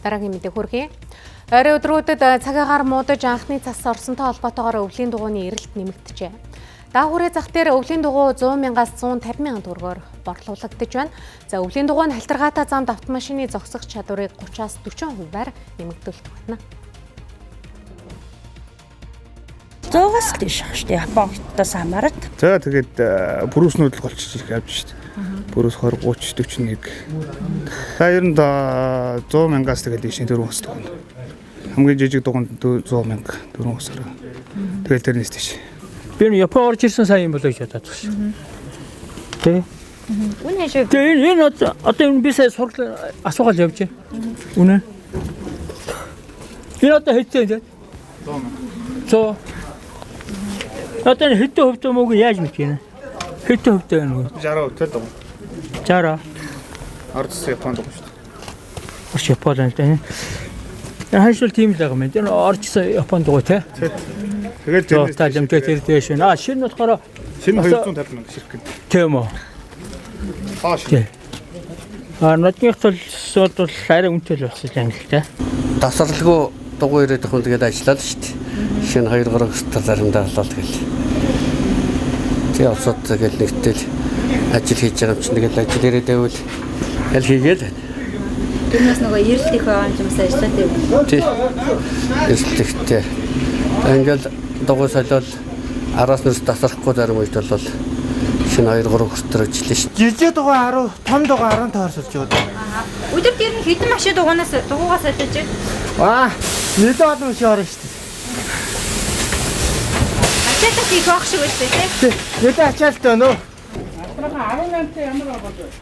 Дараагийн мэдээ хүргэе. Орой өдрүүдэд цаг агаар муудаж анхны цас орсонтой холбоотойгоор өвлийн дугуйны эрэлт нэмэгджээ. Даахүрээ зах дээр өвлийн дугуй 100 мянгаас 150 мянган төгрөгөөр борлуулагдаж байна. За өвлийн дугуй нь халтаргаатай замд автомашины зогсох чадварыг 30-аас 40%-аар нэмэгдүүлэх болно. 100-аас дээш ах шүү дээ. Японтоос хамаарат. За тэгээд бүрүүснүүд л голчиж их авч шүү дээ. Бүрүүс 20 30 41. За ер нь 100 мянгаас тэгээд дээш дөрвөн ус дугуй. Хамгийн жижиг дугуйнд 100 мянга дөрвөн усаар. Тэгэл тэрнээс дээш. Би энэ Япон орж ирсэн сайн юм болоо гэж бодоод байна шүү. Тэ. Үнэ хашаа Тэгээ энэ одоо энэ би сая сургал асуугаал явж байна. Үнэ. Энэ одоо хэдэн вэ? 100 мянга. 100. Одоо энэ хэдэн хувьтай мөг яаж мэдэх юм? Хэдэн хувьтай байна вэ? 60% тэл дугуй. 60. Орж ирсэн Япон дугуй шүү дээ. Орч Япон л да. Энэ ханшул тийм л байгаа юм. Энэ орж ирсэн Япон дугуй те. Тэгэл Тэр тэрнээс та лэмтэй тэр дээш байна. А шинэ болохоор шинэ 250 мянга ширхэг. тийм үү. Хоош. Тий. А нодных тул бол арай үнэтэй л болсон юм л та. Тасралгүй дугуй ирээд хүн тэгээд ажиллаа л шүү дээ. Шинэ 2 3 гектар заримдаа болоо тэгэл. Тэгээ олсод тэгэл нэгтэл ажил хийж байгаа юм чинь тэгэл ажил ирээд байвал аль хийгээл байна. тэрнээс нөгөө эрэлт их байгаа юм ч юмсаа ажиллаад байв. Тий. Эрсдэлтэй. Ингээл дугуй солиол араас нүс тасрахгүй зарим үед бол шинэ 2 3 гектар ажиллана шүү дээ. Жижиг дугуй 10, том дугуй 15-аар сольж яваад. Өдөрт ер нь хэдэн машин дугуйнаас дугуйгаас солиож байна? Аа, нэлээд олон машин орно шүү дээ. Ачаалтаас их байх шиг байна тий. Нэлээд ачаалттай байна уу? 18-тай ямар болов?